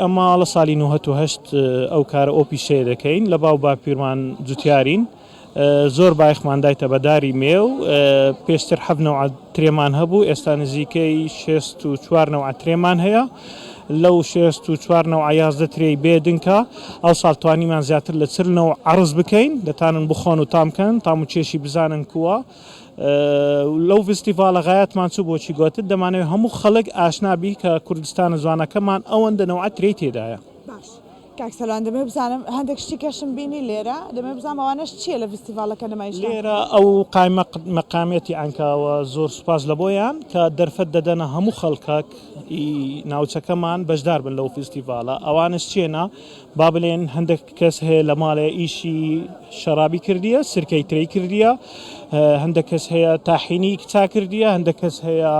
ئەمە لە سالی 98 ئەو کارە ئەو پیشەیە دەکەین لە باو باپیرمان جوتیارین زۆر بایخمان دایتە بە داری مێو پێشتر حەف نەوعە ترێمان هەبوو ئێستا نزیکەی 64 نەوعە ترێمان هەیە لەو 64 نەوعە 11 ترێی بێ دنکە ئەو ساڵ توانیمان زیاتر لە چل نەوع عەرز بکەین دەتانن بخۆن و تام کەن تام و چێشی بزانن کووە لەو ڤستیڤاڵە غایەتمان چوو بۆچی گۆتت دەمانەوێت هەموو خەڵک ئاشنا بی کە کوردستانە جوانەکەمان ئەوەندە نەوعە ترێی تێدایە. باش کاک سەلوان دەمەوێت بزانم هەندێک شتی کەشم بینی لێرە دەمەوێت بزانم ئەوانەش چییە لە ڤستیڤاڵەکە نمایشتان لێرە ئەو قایمە مەقامیەتی عەنکاوە زۆر سوپاس لە بۆیان کە دەرفەت دەدەنە هەموو خەڵکەک ی ناوچەکەمان بەشدار بن لەو فیستیڤاڵە ئەوانش چێنە با بلێن هەندێک کەس هەیە لە ماڵێ ئیشی شەرابی کردیە سرکەی ترێی کردیە هەندێک کەس هەیە تاحینی کچا کردیە هەندێک کەس هەیە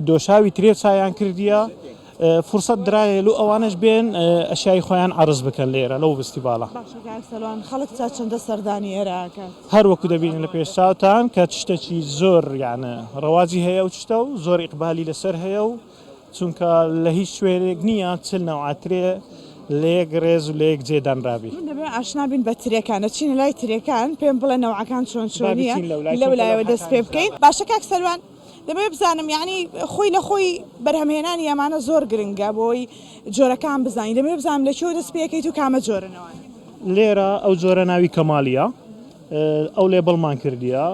دۆشاوی ترێ چایان کردیە فرسەت درایە لو ئەوانش بێن ئەشیای خۆیان عرض بکەن لێرە لەو فستیڤاڵە. باشە کاک سەلوان خەڵک تا چەندە سەردانی ئێرە ئەکات؟ هەر وەکو دەبینن لە پێش چاوتان کە شتێکی زۆر یانە ڕەواجی هەیە و شتە و زۆر ئیقبالی لەسەر هەیە و چونکە لە هیچ شوێنێک نییە چل نەوعە ترێ لە یەک ڕێز و لە یەک جێ دانرابی. من دەمەوێت ئاشنا بین بە ترێکان ئەچینە لای ترێکان پێم بڵێ نەوعەکان چۆن با چۆنیە بچین لەولای لەو چونکە لایەوە دەست پێ لەوحەکانیش بکەین باشە کاک سەروان دەمەوێت بزانم یانی خۆی لە خۆی بەرهەمهێنانی ئەمانە زۆر گرنگە بۆی جۆرەکان بزانین دەمەوێت بزانم لە کوێوە دەست پێ ئەکەیت و کامە جۆرن ئەوانە. لێرە ئەو جۆرە ناوی کەمالیە ئەو label مان کردیە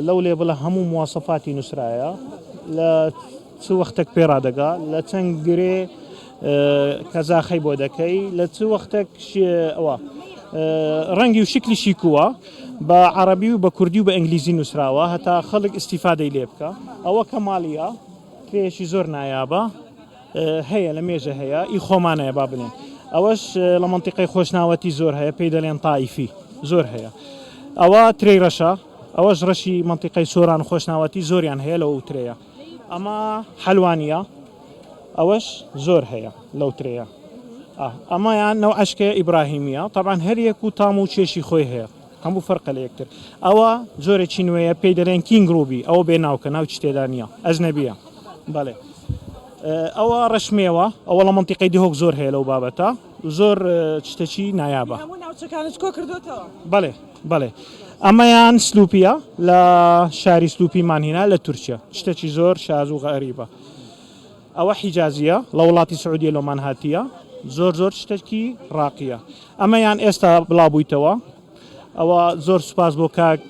لەو label ە هەموو مواسەفاتی نووسرایە لە چ وەختێک پێ ڕادەگا لە چەند گرێ کەزاخەی بۆ دەکەی لە چ وەختێک ئەوە ڕەنگی و شکلی شیکووە بە عەڕەبی و بە کوردی و بە ئینگلیزی نووسراوە هەتا خەڵک ئیستیفادەی لێ بکە ئەوە کەمالیە ترێیەکی زۆر نایابە هەیە لە مێژە هەیە ئی خۆمانەیە با بڵێن ئەوەش لە منتیقەی خۆشناوەتی زۆر هەیە پێی دەڵێن تایفی زۆر هەیە ئەوە ترێی ڕەشە ئەوەش ڕەشی منتیقەی سۆران و خۆشناوەتی زۆریان هەیە لەو ترەیە ئەمە حەلوانیە ئەوەش زۆر هەیە لەو ترەیە ئەمەیان نەو عشکەیە ئیبراهیمیە طبعا هەریەک و تام و چێشی خۆی هەیە هەموو فەرقە لە یەکتر ئەوە جۆرێکی نوێیە پێی دەلێن king ruby ئەوە بێ ناوکە ناوکی تێدا نییە ئەجنەبیە بەڵێ ئەوە ڕەشمێوە ئەوە لە منتیقەی دهۆک زۆر هەیە لەو بابەتە زۆر شتێکی نایابە هەموو ناوچەکانت کۆ کردوتەوە بەڵێ بەڵێ ئەمەیان سلوپیە لە شاری سلوپیمان هینا لە تورکیا شتێکی زۆر شاز و غەریبە ئەوە حیجازیە لە وڵاتی سعودیە لۆمان هاتیە زۆر زۆر شتێکی ڕاقیە ئەمەیان ئێستا بڵاو بوویتەوە ئەوە زۆر سوپاس بۆ کاک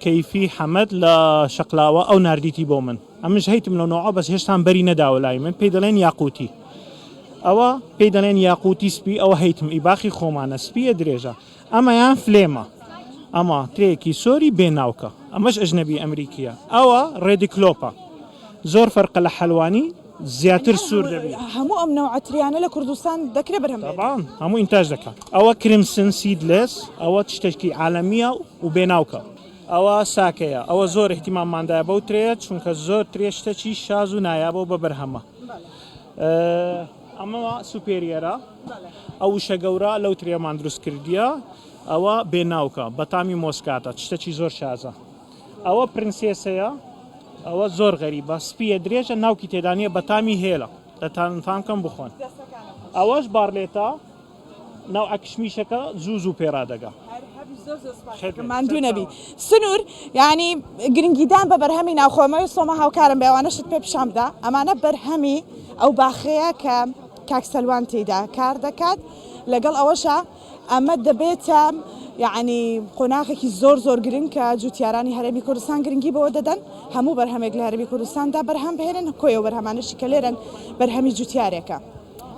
کەیفی حەمەد لە شەقلاوە ئەو ناردیتی بۆ من ئەمنش هەیتم لە نۆعە بەس هێشتان بەری نەداوە لای من پێی دەڵێن یاقوتی ئەوە پێی دەڵێن یاقوتی سپی ئەوە هەیتم ئی باخی خۆمانە سپیە درێژە ئەمەیان فلێمە ئەمە ترێکی سۆری بێ ناوکە ئەمەش ئەژنەبی ئەمریکیە ئەوە ڕێدیکلۆپە زۆر فەرقە لە حەلوانی زیاتر سوور دەبی. هەموو ئەم نەوعە تریانە لە کوردستان دەکرێ بەرهەم بێنرێن؟ تەبعەن هەموو ئینتاج دەکات. ئەوە crimson seedless ئەوە شتێکی عالەمیە و بێ ناوکە. ئەوە ساکەیە ئەوە زۆر ئیهتیماممان دایە بەو ترێیە چونکە زۆر ترێ شتەکی شاز و نایابە و بە بەرهەمە. ئەمە superior ە ئەو وشە گەورە لەو ترێمان دروست کردیە ئەوە بێ ناوکە بەتامی مۆسکاتە شتەکی زۆر شازە. ئەوە princess ەیە ئەوە زۆر غەریبە سپیە درێژە ناوکی تێدانە بەتامی هێلە دەتان فام کەم بخۆن ئەوەش بارلێتە ناو ئەکشمیشەکە زوو زوو پێرا دەگا ماندوو نەبی سنوور یعنی گرنگیدان بە بەرهەمی ناوخۆمەوە سۆمە هاوکارم بێوانەشت پێ پیشان بدا ئەمانە بەرهەمی ئەو باخەیە کە کاک سەلوان تێیدا کار دەکات لەگەڵ ئەوەشە ئەمە دەبێتە یەعنی قۆناغێکی زۆر زۆر گرنگ کە جوتیارانی هەرێمی کوردستان گرنگی بەوە دەدەن هەموو بەرهەمێک لە هەرێمی کوردستاندا بەرهەم بهێنن کۆی ئەو بەرهەمانەشی کە لێرەن بەرهەمی جوتیارێکە.